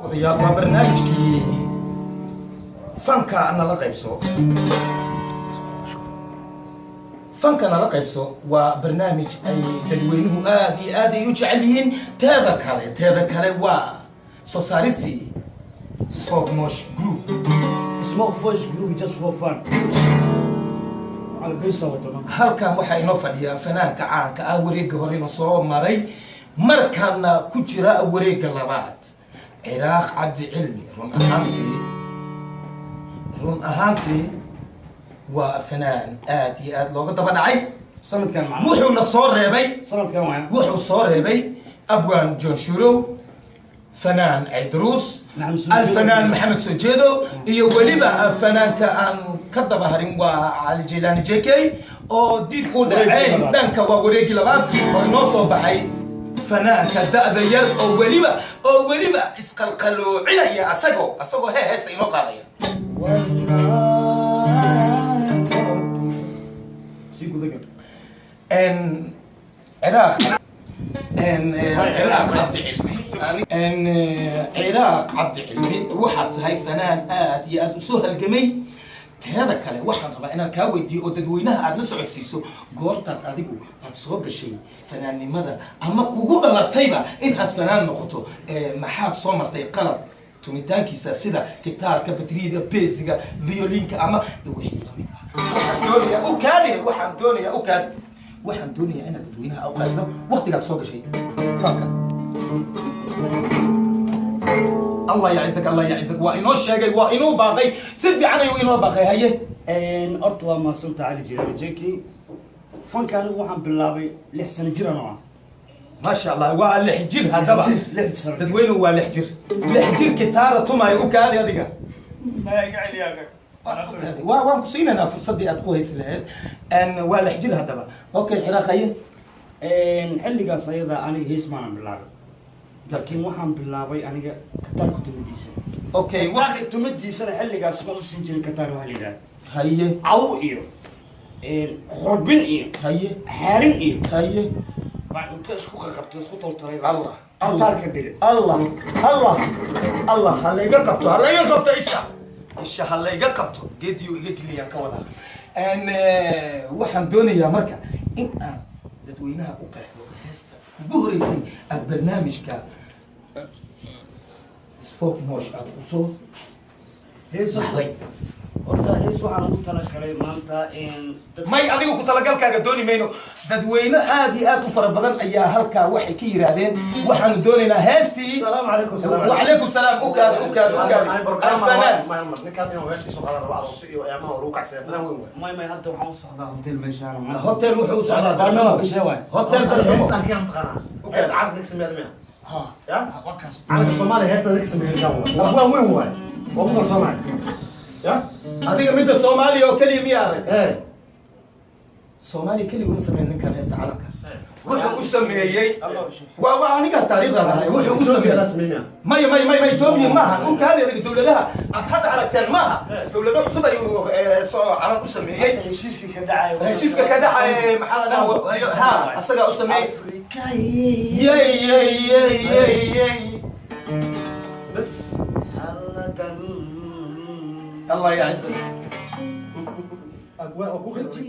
Odayaal, waa barnaamijkii Fanka Nala Qaybso. Fanka Nala Qaybso waa barnaamij ay dadweynuhu aad iyo aad ay u jecel yihiin. Teeda kale waa soo saaristii Smoke Group. Smoke Voice Group, just for fun. على بيسا وطنا. Halkan waxaa inoo fadhiya fanaanka caanka ah, wareegga hore inuu soo maray, markaana ku jira wareegga labaad, Ciraaq Cabdi Cilmi. Run ahaantii waa fanaan aad iyo aad looga daba dhacay. Sanadkan macna. Wuxuuna soo reebay Sanadkan waa. Wuxuu soo reebay abwaan John Shurow, fanaan Caydaruus, Maxamed Soo Jeedo. alfanaan Maxamed Soo Jeedo, iyo weliba fanaanka aan ka daba harin, waa Cali Jilani JK, oo dib u dhaceen. Wareegii labaad. Dhanka waa wareegii labaad oo inoo soo baxay fanaanka da'da yar oo weliba isqalqaloocinaya, asagoo heesta inoo qaadaya. Sii gudagal. En Ciraaq, en Ciraaq Cabdi Cilmi, en Ciraaq Cabdi Cilmi, waxaad tahay fanaan aad iyo aad usoo halgamay. Teeda kale, waxaan rabaa inaan kaa weydiiyo oo dadweynaha aad la socodsiiso goortaad adigu aad soo gashay fanaannimada ama kugu dhalatayba in aad fanaan noqoto. Maxaad soo martay qalab tumitaankiisa, sida gitaarka, batriida, besiga, violinka ama wixii lamid ah? Waxaan doonayaa u kaadi, waxaan doonayaa u kaadi, waxaan doonayaa inaad dadweynaha u qaaddo waqtigaad soo gashay fanka. Allah yacizak, Allah yacizak. Waa inoo sheegay, waa inuu baaqay, si fiican ayuu inoo baaqay. Haye. Horta waa mahadsantaha, Cali Jilaani Jeki. Fanka anigu waxaan bilaabay 6 sano jir anoo ah. Maasha Allah, waa 6 jir haddaba. 6 sano. Dadweynuhu waa 6 jir, 6 jir kitaara tumaayo. U kaadi adiga, waan ku siinaynaa fursaddii aad ku haysi lahayd. Waa 6 jir haddaba. Okay, Ciraaq, haye. Xilligaas ayada aniga hees maanan bilaabay, laakiin waxaan bilaabay aniga kataarka tumadiisa. Kataarka tumadiisana xilligaas ma usin jirin kataar waxaa la yidhaha. Caw iyo xurbin iyo xaarin iyo baan inta isku qaqabtay, isku toltolay, Allah. kataarka dhigay. Allah, Allah, Allah, ha layga qabto, ha layga qabto isha, isha ha layga qabto, geediyo iga geliyaan ka wadaa. Waxaan doonayaa marka in aad dadweynaha u qeexdo heesta ugu horeysay aad barnaamijka Folk Mosh aad kusoo Hees baxday. Horta hees waxaan ugu talagalay maanta dad May, adigu ku talagalkaaga dooni mayno. Dadweyne aad iyo aad u fara badan ayaa halkaa waxay ka yidhaahdeen waxaanu doonaynaa heestii. السلام عليكم، السلام. وعليكم السلام. ukaadi, ukaadi, ukaadi. Alfanaan. Ninkaan inuu heestiisu qadan rabo aroos iyo ayaamaha oo lagu kacsan fanaan weyn waay. May, hadda waxaan u socdaa hotel meeshaan. Hotel wuxuu u socdaa. Darnaba bishee waay. Hotel Darxumo. Heestaan keen taqaanaa, heesta calanka ninka sameeyay miya? Ha. Ya. Wakaas. Calanka Soomaaliya heesta ninka sameeyay ninkaan waay, waa kuwaan weyn waay, waa ku kalsoonahay ya. Adiga midda Soomaaliya oo keliya miyaa aragtay? Ee. Soomaaliya keliya uma sameyn ninkan heesta calanka. Wuxuu u sameeyey waa aniga taariikhda ahay, wuxuu u Ethiopia sameeyey. Sameeyay miya? Maya, may, may, may, Ethiopia maaha. Dhulkaadi adiga dowladaha aad hadda aragteen maaha, dowlado cusub ayuu soo calan u sameeyey. Heshiiskii ka dhacay. Heshiiska ka dhacay, maxaa la dhahaa, ha, asagaa u sameeyey. Afrika. Yey, yey, yey, yey, yey. Bas. Halladan. Allah yacizak. Waa ku khibray.